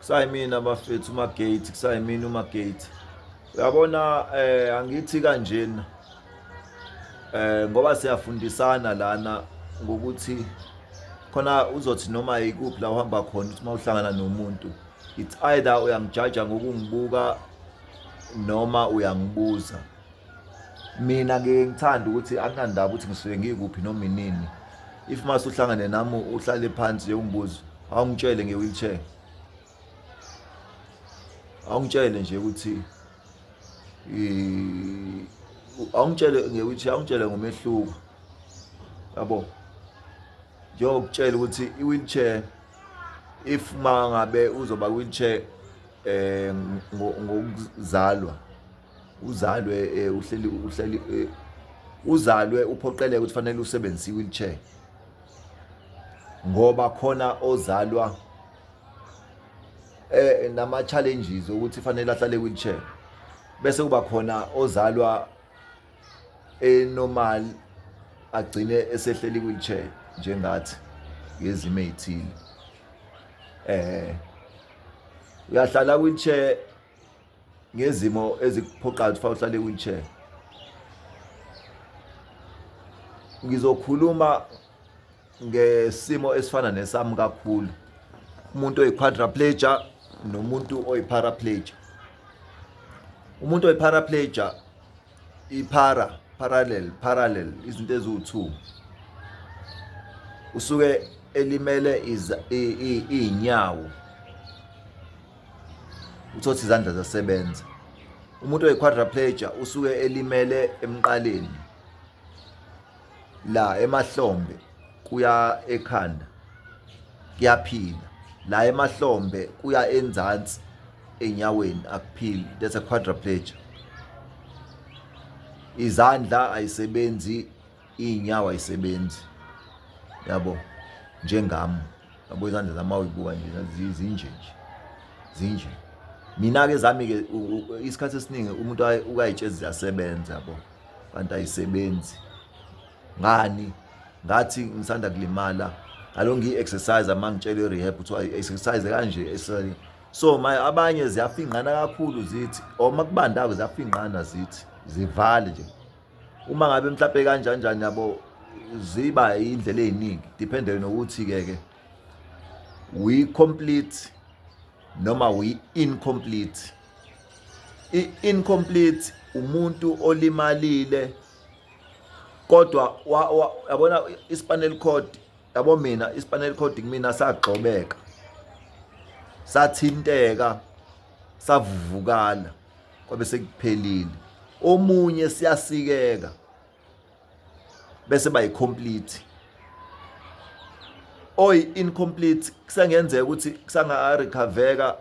Kusayimina bafethu uMagate, kusayimina uMagate. Uyabona angithi kanjena ngoba siyafundisana lana ngokuthi khona uzothi noma ikuphi la uhamba khona uthi mawuhlangana nomuntu, it's either uyangijaja ngokungibuka noma uyangibuza. Mina ngike ngithande ukuthi akunandaba ukuthi ngisuke ngikuphi noma inini. If mase uhlangane nami uhlale phansi nje ungibuze, awungitshele nge-wheelchair. Awungitshele nje ukuthi awungitshele nge-wheelchair, awungitshele ngomehluko. Yabo? Njengokutshela ukuthi i-wheelchair if mangabe uzoba wheelchair ngokuzalwa, uzalwe uhleli uhleli uzalwe uphoqeleke ukuthi fanele usebenzise i-wheelchair ngoba khona ozalwa nama challenges ukuthi fanele ahlale wheelchair, bese kuba khona ozalwa enormal agcine esehleli wheelchair njengathi ngezimo ezithile. Uyahlala wheelchair ngezimo ezikuphoqayo ukuthi uhlale wheelchair. Ngizokhuluma ngesimo esifana nesami kakhulu, umuntu oyi-quadriplegia nomuntu oyi-paraplegia. Umuntu oyi-paraplegia, i-para, parallel, parallel, izinto eziwu-2, usuke elimele iy'nyawo, uthothi izandla zasebenza. Umuntu oyi-quadriplegia usuke elimele emqaleni la emahlombe kuya ekhanda kuyaphila, la emahlombe kuya enzansi enyaweni akuphili. That's a quadriplegia. Izandla ayisebenzi, iy'nyawo ayisebenzi, yabo, njengami, yabo, izandla zami awuyibuka nje zinje nje, zinje. Mina-ke zami-ke isikhathi esiningi umuntu ukayitshezi ziyasebenza, yabo, kanti ayisebenzi. Ngani? Ngathi ngisanda kulimala ngalo ngiyi-exercise, uma ngitshela i-rehab kuthiwa i-exercise kanje, exercise. So my abanye ziyafingqana kakhulu zithi, or uma kubanda-ke ziyafingqana zithi zivale nje. Uma ngabe mhlampe kanjani njani, yabo, ziba indlela eziningi, depende nokuthi ke ke we complete noma we incomplete. I-incomplete umuntu olimalile kodwa yabona i-spinal cord, yabo, mina i-spinal cord kumina sagxobeka, sathinteka, savuvukala, kwabe sekuphelile. Omunye siyasikeka bese bayi complete. Oyi incomplete kusengenzeka ukuthi kusanga recovereka,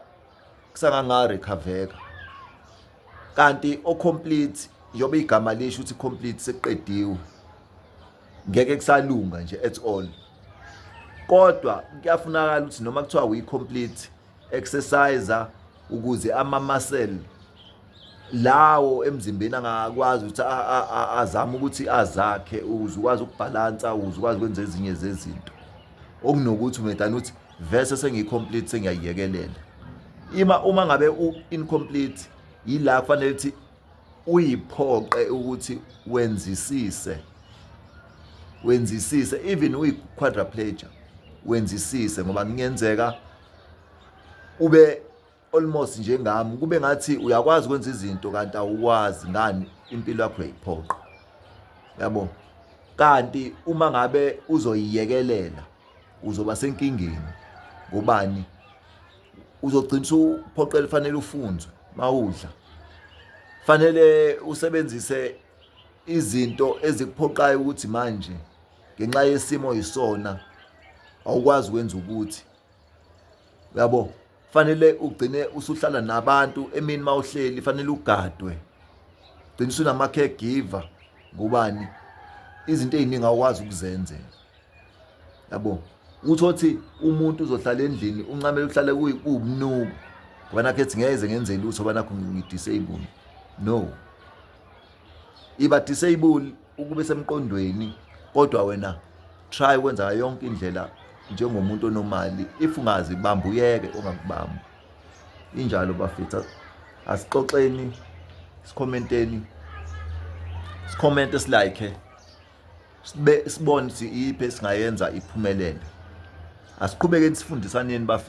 kusanganga recovereka, kanti o complete njengoba igama lisho ukuthi complete, sekuqediwe, ngeke kusalunga nje at all. Kodwa kuyafunakala ukuthi noma kuthiwa uyi complete, exercise ukuze ama muscle lawo emzimbeni angakwazi ukuthi azame ukuthi azakhe, ukuze ukwazi ukubhalansa, ukuze ukwazi ukwenza ezinye zezinto, okunokuthi ungedana ukuthi vese sengiyi-complete sengiyayiyekelela. Ima uma ngabe u-incomplete, yila kufanele ukuthi uyiphoqe ukuthi wenzisise, wenzisise even uyi-quadriplegia, wenzisise, ngoba kungenzeka ube almost njengami, kube ngathi uyakwazi ukwenza izinto kanti awukwazi. Ngani? Impilo yakho uyayiphoqa, yabo. Kanti uma ngabe uzoyiyekelela uzoba senkingeni. Ngobani? Uzogcina usuphoqela, fanele ufunzwe mawudla, fanele usebenzise izinto ezikuphoqayo ukuthi manje ngenxa yesimo yisona awukwazi ukwenza ukuthi, yabo, fanele ugcine usuhlala nabantu emini, mawuhleli fanele ugadwe, gcina usunama caregiver. Ngobani? Izinto eziningi awukwazi ukuzenzela, yabo. Uthothi umuntu uzohlala endlini, uncamela uhlale kuwumnuko ngoba nakho ethi ngeze ngenze lutho, ngoba nakho ngi-disable. No, iba disable ukube semqondweni, kodwa wena try ukwenza yonke indlela njengomuntu onomali. If ungazi bamba, uyeke ongakubamba. Injalo bafethu, asixoxeni, sikhomenteni, sikhomente, silike, sibe sibone ukuthi iyiphi esingayenza iphumelele. Asiqhubekeni sifundisaneni bafethu.